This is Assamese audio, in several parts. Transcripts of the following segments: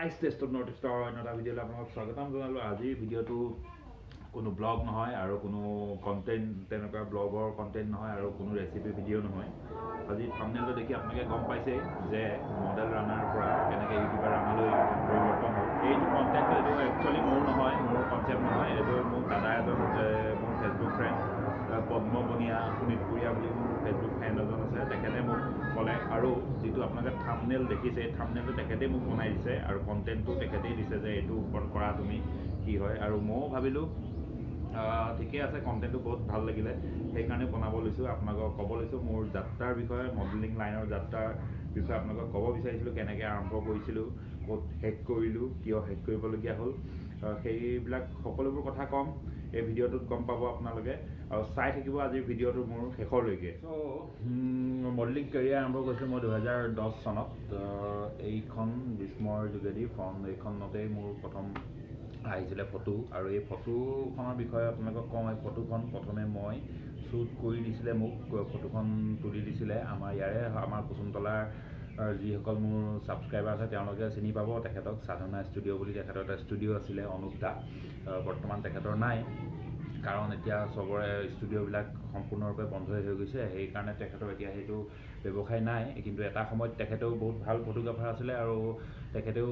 গাইজ, টেষ্ট অফ নৰ্থ ইষ্টৰ অন্য এটা ভিডিঅ'লৈ আপোনালোকক স্বাগতম জনালোঁ। আজিৰ ভিডিঅ'টো কোনো ব্লগ নহয় আৰু কোনো কণ্টেণ্ট, তেনেকুৱা ব্লগৰ কণ্টেণ্ট নহয় আৰু কোনো ৰেচিপি ভিডিঅ' নহয়। আজি থাম্বনেইলটো দেখি আপোনালোকে গম পাইছেই যে মডেল ৰাণাৰ পৰা কেনেকৈ ইউটিউবাৰ ৰাণালৈ পৰিৱৰ্তন হ'ল। এইটো কণ্টেণ্টটো এইটো একচুৱেলি মোৰ নহয়, মোৰ কনচেপ্ট নহয়। এইটো মোৰ দাদা এজন, মোৰ ফেচবুক ফ্ৰেণ্ড পদ্ম বনিয়া শোণিতপুৰীয়া বুলি মোৰ ফেচবুক ফ্ৰেণ্ড এজন আছে, তেখেতে মোক ক'লে। আৰু যিটো আপোনালোকে থাম্বনেইল দেখিছে, এই থাম্বনেইলটো তেখেতেই মোক বনাই দিছে আৰু কণ্টেণ্টটো তেখেতেই দিছে যে এইটো ওপৰত কৰা তুমি কি হয়। আৰু ময়ো ভাবিলোঁ ঠিকে আছে, কণ্টেণ্টটো বহুত ভাল লাগিলে, সেইকাৰণে বনাব লৈছোঁ। আপোনালোকক ক'ব লৈছোঁ মোৰ যাত্ৰাৰ বিষয়ে, মডেলিং লাইনৰ যাত্ৰাৰ বিষয়ে আপোনালোকক ক'ব বিচাৰিছিলোঁ, কেনেকৈ আৰম্ভ কৰিছিলোঁ, ক'ত শেষ কৰিলোঁ, কিয় শেষ কৰিবলগীয়া হ'ল, সেইবিলাক সকলোবোৰ কথা ক'ম এই ভিডিঅ'টোত, গম পাব আপোনালোকে আৰু চাই থাকিব আজিৰ ভিডিঅ'টো মোৰ শেষলৈকে। চ' মডেলিং কেৰিয়াৰ আৰম্ভ কৰিছিলোঁ মই 2010 চনত। এইখন বিস্ময়ৰ যোগেদি ফোন এইখনতেই মোৰ প্ৰথম আহিছিলে ফটো। আৰু এই ফটোখনৰ বিষয়ে আপোনালোকক কওঁ, এই ফটোখন প্ৰথমে মই শ্বুট কৰি দিছিলে, মোক ফটোখন তুলি দিছিলে আমাৰ ইয়াৰে, আমাৰ কুসুমতলাৰ যিসকল মোৰ ছাবস্ক্ৰাইবাৰ আছে তেওঁলোকে চিনি পাব তেখেতক, সাধনা ষ্টুডিঅ' বুলি তেখেতৰ এটা ষ্টুডিঅ' আছিলে, অনুপ দা। বৰ্তমান তেখেতৰ নাই, কাৰণ এতিয়া চবৰে ষ্টুডিঅ'বিলাক সম্পূৰ্ণৰূপে বন্ধই হৈ গৈছে, সেইকাৰণে তেখেতৰ এতিয়া সেইটো ব্যৱসায় নাই। কিন্তু এটা সময়ত তেখেতেও বহুত ভাল ফটোগ্ৰাফাৰ আছিলে আৰু তেখেতেও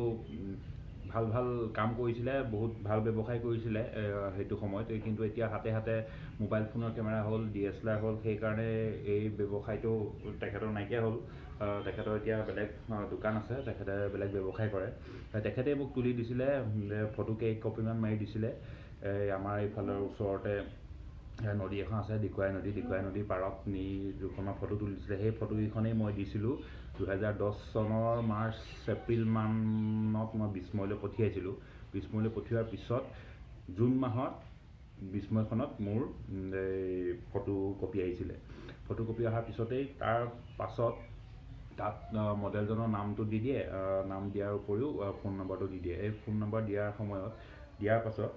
ভাল ভাল কাম কৰিছিলে, বহুত ভাল ব্যৱসায় কৰিছিলে সেইটো সময়ত। কিন্তু এতিয়া হাতে হাতে মোবাইল ফোনৰ কেমেৰা হ'ল, DSLR হ'ল, সেইকাৰণে এই ব্যৱসায়টো তেখেতৰ নাইকিয়া হ'ল। তেখেতৰ এতিয়া বেলেগ দোকান আছে, তেখেতে বেলেগ ব্যৱসায় কৰে। তেখেতেই মোক তুলি দিছিলে ফটো, কেই কপিমান মাৰি দিছিলে। এই আমাৰ এইফালৰ ওচৰতে নদী এখন আছে, দিখৌৱাই নদী, দিখৌৱাই নদীৰ পাৰত নি দুখনমান ফটো তুলি দিছিলে। সেই ফটোকেইখনেই মই দিছিলোঁ 2010 চনৰ মাৰ্চ এপ্ৰিল মানত মই বিস্ময়লৈ পঠিয়াইছিলোঁ। বিস্ময়লৈ পঠিওৱাৰ পিছত জুন মাহত বিস্ময়খনত মোৰ এই ফটো কপি আহিছিলে। ফটো কপি অহাৰ পিছতেই তাৰ পাছত তাত মডেলজনৰ নামটো দি দিয়ে, নাম দিয়াৰ উপৰিও ফোন নম্বৰটো দি দিয়ে। এই ফোন নম্বৰ দিয়াৰ সময়ত, দিয়াৰ পাছত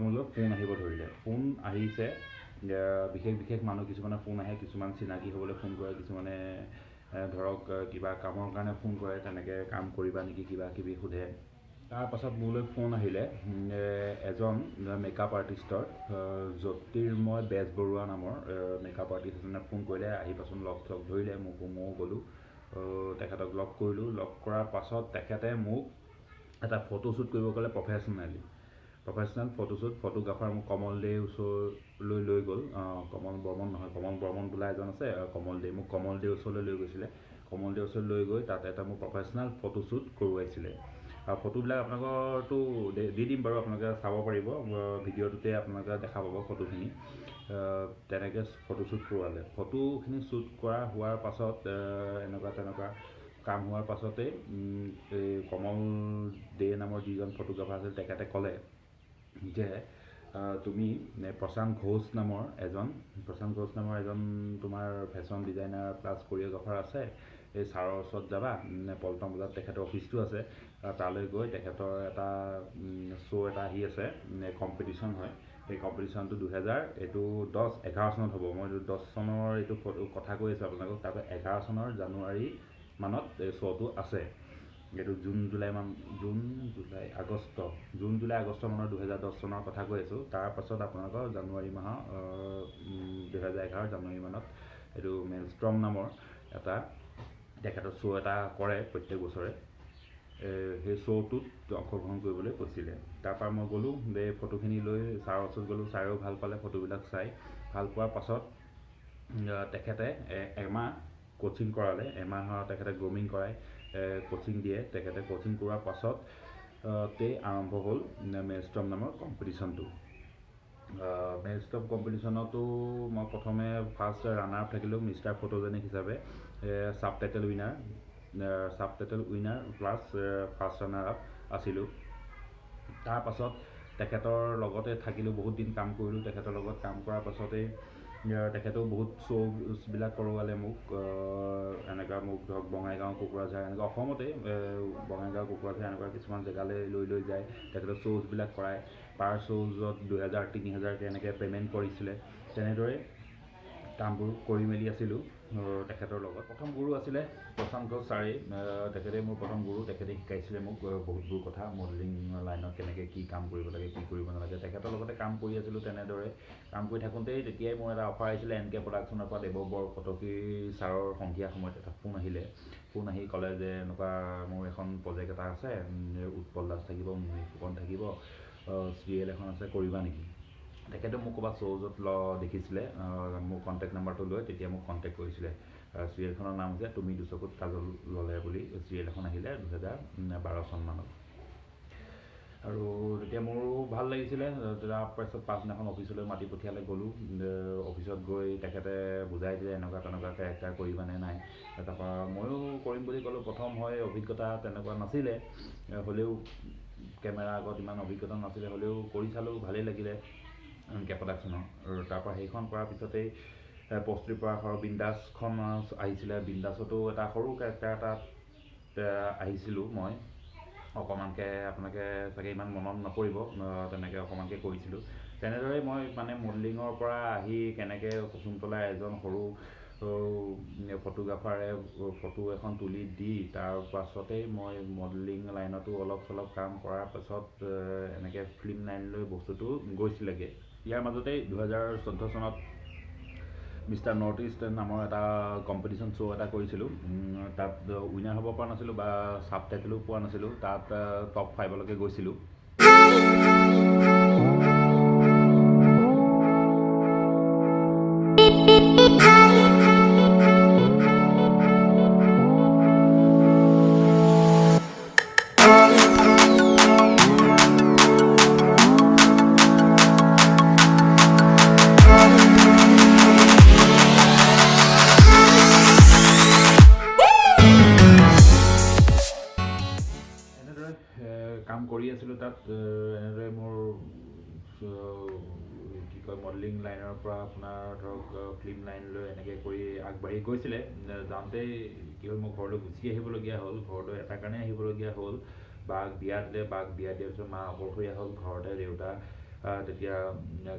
মোলৈ ফোন আহিব ধৰিলে। ফোন আহিছে, বিশেষ বিশেষ মানুহ কিছুমানে ফোন আহে, কিছুমান চিনাকি হ'বলৈ ফোন কৰে, কিছুমানে ধৰক কিবা কামৰ কাৰণে ফোন কৰে, তেনেকৈ কাম কৰিবা নেকি কিবা কিবি সোধে। তাৰপাছত মোলৈ ফোন আহিলে এজন মেকআপ আৰ্টিষ্টৰ, জ্যোতিৰ্ময় বেজবৰুৱা নামৰ মেকআপ আৰ্টিষ্ট এজনে ফোন কৰিলে, আহিবাচোন, লগ চগ ধৰিলে মোকো, ময়ো গ'লোঁ, তেখেতক লগ কৰিলোঁ। লগ কৰাৰ পাছত তেখেতে মোক এটা ফটোশ্বুট কৰিব ক'লে, প্ৰফেচনেল ফটোশ্বুট। ফটোগ্ৰাফাৰ মোক কমল দেৰ ওচৰলৈ লৈ গ'ল, কমল বৰ্মন নহয়, কমল বৰ্মন বোলা এজন আছে, কমল দে, মোক কমল দেৰ ওচৰলৈ লৈ গৈছিলে। কমল দেৰ ওচৰলৈ লৈ গৈ তাত এটা মোক প্ৰফেচনেল ফটোশ্বুট কৰোৱাইছিলে। আৰু ফটোবিলাক আপোনালোকৰতো দি দিম বাৰু, আপোনালোকে চাব পাৰিব, ভিডিঅ'টোতে আপোনালোকে দেখা পাব ফটোখিনি। তেনেকৈ ফটোশ্বুট কৰোৱালে। ফটোখিনি শ্বুট কৰা হোৱাৰ পাছত, এনেকুৱা তেনেকুৱা কাম হোৱাৰ পাছতেই এই কমল দে নামৰ যিজন ফটোগ্ৰাফাৰ আছিল তেখেতে ক'লে যে তুমি প্ৰশান্ত ঘোষ নামৰ এজন, প্ৰশান্ত ঘোষ নামৰ এজন তোমাৰ ফেশ্বন ডিজাইনাৰ প্লাছ কৰিঅ'গ্ৰাফাৰ আছে, এই ছাৰৰ ওচৰত যাবা, পল্টন বজাৰত তেখেতৰ অফিচটো আছে, তালৈ গৈ তেখেতৰ এটা শ্ব' এটা আহি আছে, কম্পিটিশ্যন হয়, সেই কম্পিটিশ্যনটো দুহেজাৰ এইটো দহ এঘাৰ চনত হ'ব, মই 10 চনৰ এইটো কথা কৈ আছোঁ আপোনালোকক। তাৰপৰা 11 চনৰ জানুৱাৰী মানত এই শ্ব'টো আছে, এইটো জুন জুলাই মান, June July August, June July August মানৰ 2010 চনৰ কথা কৈ আছোঁ। তাৰপাছত আপোনালোকৰ জানুৱাৰী মাহৰ 2011 জানুৱাৰী মানত এইটো মেলষ্ট্ৰম নামৰ এটা তেখেতৰ শ্ব' এটা কৰে প্ৰত্যেক বছৰে, সেই শ্ব'টোত অংশগ্ৰহণ কৰিবলৈ কৈছিলে। তাৰপৰা মই গ'লোঁ, এই ফটোখিনি লৈ ছাৰৰ ওচৰত গ'লোঁ, ছাৰেও ভাল পালে ফটোবিলাক চাই। ভাল পোৱাৰ পাছত তেখেতে এমাহ কোচিং কৰালে, এমাহৰ তেখেতে গ্ৰুমিং কৰায়, কোচিং দিয়ে। তেখেতে কোচিং কৰোৱাৰ পাছত তেই আৰম্ভ হ'ল মেলষ্ট্ৰম নামৰ কম্পিটিশ্যনটো। মেলষ্ট্ৰম কম্পিটিশ্যনতো মই প্ৰথমে ফাৰ্ষ্ট ৰানাৰ আপ থাকিলোঁ মিষ্টাৰ ফটোজেনিক হিচাপে, sub title winner, sub title winner plus first runner up আছিলোঁ। তাৰপাছত তেখেতৰ লগতে থাকিলোঁ, বহুত দিন কাম কৰিলোঁ তেখেতৰ লগত। কাম কৰাৰ পাছতেই তেখেতেও বহুত শ্ব'বিলাক কৰোৱালে মোক, এনেকুৱা মোক ধৰক বঙাইগাঁও, কোকৰাঝাৰ, এনেকুৱা অসমতে বঙাইগাঁও, কোকৰাঝাৰ এনেকুৱা কিছুমান জেগালৈ লৈ লৈ যায়, তেখেতৰ শ্ব'জবিলাক কৰায়। পাৰ শ্ব'জত 2000 3000কৈ এনেকৈ পে'মেণ্ট কৰিছিলে। তেনেদৰে কামবোৰ কৰি মেলি আছিলোঁ তেখেতৰ লগত। প্ৰথম গুৰু আছিলে প্ৰশান্ত ঘোষ ছাৰেই, তেখেতেই মোৰ প্ৰথম গুৰু। তেখেতে শিকাইছিলে মোক বহুতবোৰ কথা, মডেলিং লাইনত কেনেকৈ কি কাম কৰিব লাগে, কি কৰিব নালাগে। তেখেতৰ লগতে কাম কৰি আছিলোঁ। তেনেদৰে কাম কৰি থাকোঁতেই তেতিয়াই মোৰ এটা অফাৰ আহিছিলে এন কে প্ৰডাকশ্যনৰ পৰা। দেৱ বৰকটকী ছাৰৰ সন্ধিয়া সময়ত এটা ফোন আহিলে। ফোন আহি ক'লে যে এনেকুৱা মোৰ এখন প্ৰজেক্ট এটা আছে, উৎপল দাস থাকিব, মুনিৰ ফুকন থাকিব, চিৰিয়েল এখন আছে, কৰিবা নেকি? তেখেতে মোক ক'ৰবাত শ্ব'জত দেখিছিলে, মোৰ কণ্টেক্ট নাম্বাৰটো লৈ তেতিয়া মোক কণ্টেক্ট কৰিছিলে। চিৰিয়েলখনৰ নাম হৈছে তুমি দুচকুত কাজল ল'লে বুলি চিৰিয়েল এখন আহিলে 2012 চনমানত। আৰু তেতিয়া মোৰো ভাল লাগিছিলে। তাৰপিছত পাছদিনাখন অফিচলৈ মাতি পঠিয়ালে, গ'লোঁ। অফিচত গৈ তেখেতে বুজাই দিলে এনেকুৱা তেনেকুৱা কেৰেক্টাৰ কৰিবানে নাই। তাৰপৰা ময়ো কৰিম বুলি ক'লোঁ। প্ৰথম হয় অভিজ্ঞতা তেনেকুৱা নাছিলে, হ'লেও কেমেৰা আগত ইমান অভিজ্ঞতা নাছিলে, হ'লেও কৰি চালোঁ, ভালেই লাগিলে এন কে প্ৰডাকশ্যনৰ। আৰু তাৰপৰা সেইখন কৰাৰ পিছতেই প্ৰস্তুতি পৰাশৰৰ বিন্দাছখন আহিছিলে। বিন্দাছতো এটা সৰু কেৰেক্টাৰ এটাত আহিছিলোঁ মই, অকণমানকৈ, আপোনালোকে চাগে ইমান মনত নপৰিব, তেনেকৈ অকণমানকৈ কৰিছিলোঁ। তেনেদৰেই মই মানে মডেলিঙৰ পৰা আহি কেনেকৈ কুসুমতলাৰ এজন সৰু ফটোগ্ৰাফাৰে ফটো এখন তুলি দি তাৰ পাছতেই মই মডেলিং লাইনতো অলপ চলপ কাম কৰাৰ পাছত এনেকৈ ফিল্ম লাইনলৈ বস্তুটো গৈছিলেগৈ। ইয়াৰ মাজতেই 2014 চনত মিষ্টাৰ নৰ্থ ইষ্ট নামৰ এটা কম্পিটিশ্যন শ্ব' এটা কৰিছিলোঁ। তাত উইনাৰ হ'ব পৰা নাছিলোঁ বা ছাব টাইটেলো পোৱা নাছিলোঁ, তাত টপ 5লৈকে গৈছিলোঁ। এনেদৰে কাম কৰি আছিলোঁ তাত। এনেদৰে মোৰ কি কয় মডেলিং লাইনৰ পৰা আপোনাৰ ধৰক ফিল্ম লাইনলৈ এনেকৈ কৰি আগবাঢ়ি গৈছিলে। যাওঁতেই কি হ'ল, মই ঘৰলৈ গুচি আহিবলগীয়া হ'ল। ঘৰলৈ এটা কাৰণেই আহিবলগীয়া হ'ল, বাক বিয়া দিলে। বাক বিয়া দিয়াৰ পিছত মা অকলশৰীয়া হ'ল ঘৰতে। দেউতা তেতিয়া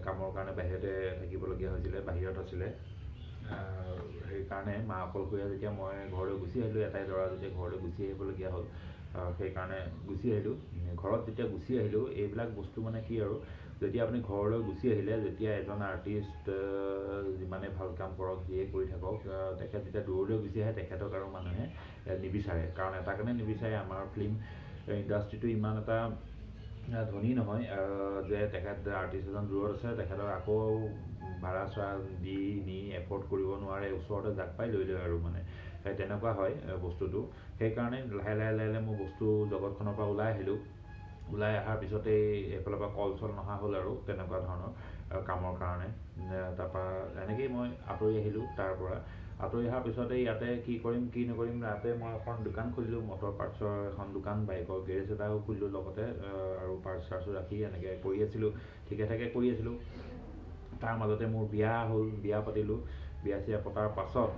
কামৰ কাৰণে বাহিৰতে থাকিবলগীয়া হৈছিলে, বাহিৰত আছিলে। সেইকাৰণে মা অকলশৰীয়া যেতিয়া মই ঘৰলৈ গুচি আহিলোঁ, এটাই ল'ৰা যেতিয়া ঘৰলৈ গুচি আহিবলগীয়া হ'ল, সেইকাৰণে গুচি আহিলোঁ। ঘৰত যেতিয়া গুচি আহিলোঁ, এইবিলাক বস্তু মানে কি আৰু, যেতিয়া আপুনি ঘৰলৈ গুচি আহিলে, যেতিয়া এজন আৰ্টিষ্ট যিমানে ভাল কাম কৰক, যিয়ে কৰি থাকক, তেখেত যেতিয়া দূৰলৈ গুচি আহে, তেখেতক আৰু মানুহে নিবিচাৰে। কাৰণ এটা কাৰণে নিবিচাৰে, আমাৰ ফিল্ম ইণ্ডাষ্ট্ৰিটো ইমান এটা ধনী নহয় যে তেখেত আৰ্টিষ্ট এজন দূৰত আছে, তেখেতক আকৌ ভাড়া চাড়া দি নি এফৰ্ড কৰিব নোৱাৰে, ওচৰতে জাক পাই লৈ লয় আৰু মানে সেই তেনেকুৱা হয় বস্তুটো। সেইকাৰণে লাহে লাহে লাহে লাহে মোৰ বস্তু জগতখনৰ পৰা ওলাই আহিলোঁ। ওলাই অহাৰ পিছতেই এইফালৰ পৰা কল চল নহা হ'ল আৰু তেনেকুৱা ধৰণৰ কামৰ কাৰণে। তাৰপৰা এনেকেই মই আঁতৰি আহিলোঁ। তাৰ পৰা আঁতৰি অহাৰ পিছতেই ইয়াতে কি কৰিম কি নকৰিম, ইয়াতে মই এখন দোকান খুলিলোঁ, মটৰ পাৰ্টছৰ এখন দোকান, বাইকৰ গেৰেজ এটাও খুলিলোঁ লগতে, আৰু পাৰ্টছ চাৰ্টছো ৰাখি এনেকৈ কৰি আছিলোঁ, ঠিকে ঠাকে কৰি আছিলোঁ। তাৰ মাজতে মোৰ বিয়া হ'ল, বিয়া পাতিলোঁ। বিয়া চিয়া পতাৰ পাছত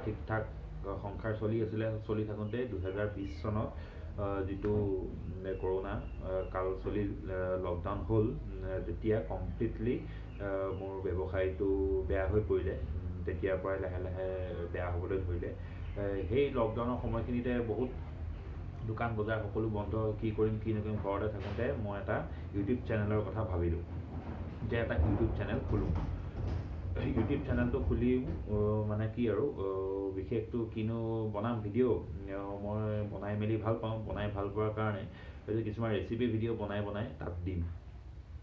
ঠিক ঠাক সংসাৰ চলি আছিলে। চলি থাকোঁতে 2020 চনত যিটো কৰোণা কাল চলিল, লকডাউন হ'ল, তেতিয়া কমপ্লিটলি মোৰ ব্যৱসায়টো বেয়া হৈ পৰিলে। তেতিয়াৰ পৰাই লাহে লাহে বেয়া হ'বলৈ ধৰিলে। সেই লকডাউনৰ সময়খিনিতে বহুত দোকান বজাৰ সকলো বন্ধ, কি কৰিম কি নকৰিম, ঘৰতে থাকোঁতে মই এটা ইউটিউব চেনেলৰ কথা ভাবিলোঁ যে এটা ইউটিউব চেনেল খোলোঁ। ইউটিউব চেনেলটো খুলিও মানে কি আৰু, বিশেষটো কিনো বনাম ভিডিঅ', মই বনাই মেলি ভাল পাওঁ। বনাই ভাল পোৱাৰ কাৰণে কিছুমান ৰেচিপি ভিডিঅ' বনাই বনাই তাত দিম।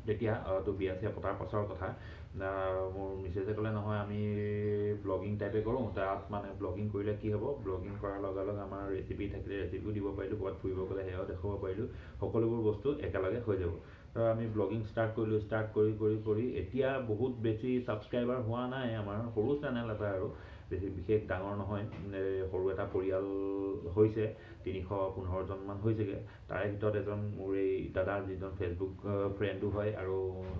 তেতিয়া তো বিয়া চিয়া পতাৰ পাছৰ কথা, মোৰ মিছেছে ক'লে নহয় আমি ব্লগিং টাইপে কৰোঁ, তাত মানে ব্লগিং কৰিলে কি হ'ব, ব্লগিং কৰাৰ লগে লগে আমাৰ ৰেচিপি থাকিলে ৰেচিপিও দিব পাৰিলোঁ, ক'ৰবাত ফুৰিব গ'লে সেয়াও দেখুৱাব পাৰিলোঁ, সকলোবোৰ বস্তু একেলগে হৈ যাব। আমি ব্লগিং ষ্টাৰ্ট কৰিলোঁ। ষ্টাৰ্ট কৰি কৰি কৰি এতিয়া বহুত বেছি ছাবস্ক্ৰাইবাৰ হোৱা নাই, আমাৰ সৰু চেনেল এটা আৰু বেছি বিশেষ ডাঙৰ নহয়, সৰু এটা পৰিয়াল হৈছে, 315জনমান হৈছেগৈ। তাৰে ভিতৰত এজন মোৰ এই দাদা, যিজন ফেচবুক ফ্ৰেণ্ডো হয় আৰু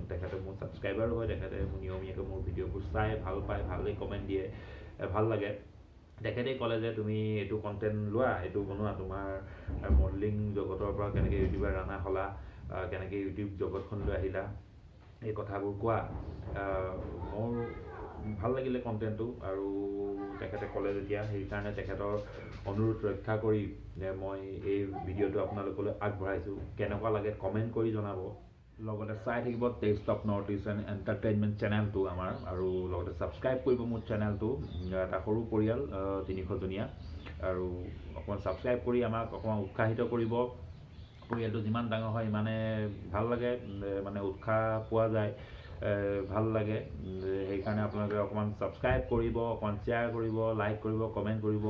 তেখেতে মোৰ ছাবস্ক্ৰাইবাৰো হয়, তেখেতে মোৰ নিয়মীয়াকৈ মোৰ ভিডিঅ'বোৰ চাই ভাল পায়, ভালেই কমেণ্ট দিয়ে, ভাল লাগে। তেখেতেই ক'লে যে তুমি এইটো কণ্টেণ্ট লোৱা, এইটো বনোৱা, তোমাৰ মডেলিং জগতৰ পৰা কেনেকৈ ইউটিউবাৰ ৰাণা হ'লা, কেনেকৈ ইউটিউব জগতখনলৈ আহিলা, এই কথাবোৰ কোৱা। মোৰ ভাল লাগিলে কণ্টেণ্টটো আৰু তেখেতে ক'লে যেতিয়া, সেইকাৰণে তেখেতৰ অনুৰোধ ৰক্ষা কৰি মই এই ভিডিঅ'টো আপোনালোকলৈ আগবঢ়াইছোঁ। কেনেকুৱা লাগে কমেণ্ট কৰি জনাব, লগতে চাই থাকিব Taste of North East and Entertainment চেনেলটো আমাৰ আৰু লগতে ছাবস্ক্ৰাইব কৰিব মোৰ চেনেলটো। এটা সৰু পৰিয়াল, 300জনীয়া, আৰু অকণমান ছাবস্ক্ৰাইব কৰি আমাক অকণমান উৎসাহিত কৰিব। পৰিয়ালটো যিমান ডাঙৰ হয় সিমানে ভাল লাগে, মানে উৎসাহ পোৱা যায়, ভাল লাগে। সেইকাৰণে আপোনালোকে অকণমান ছাবস্ক্ৰাইব কৰিব, অকণমান শ্বেয়াৰ কৰিব, লাইক কৰিব, কমেণ্ট কৰিব,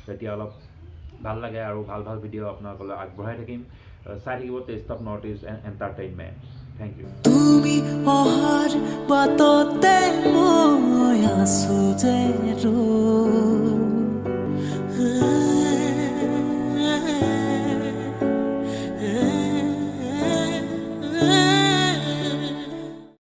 তেতিয়া অলপ ভাল লাগে আৰু ভাল ভাল ভিডিঅ' আপোনালোকলৈ আগবঢ়াই থাকিম। চাই থাকিব Taste of North East and Entertainment. Thank you. তুমি অহাৰ বাটতে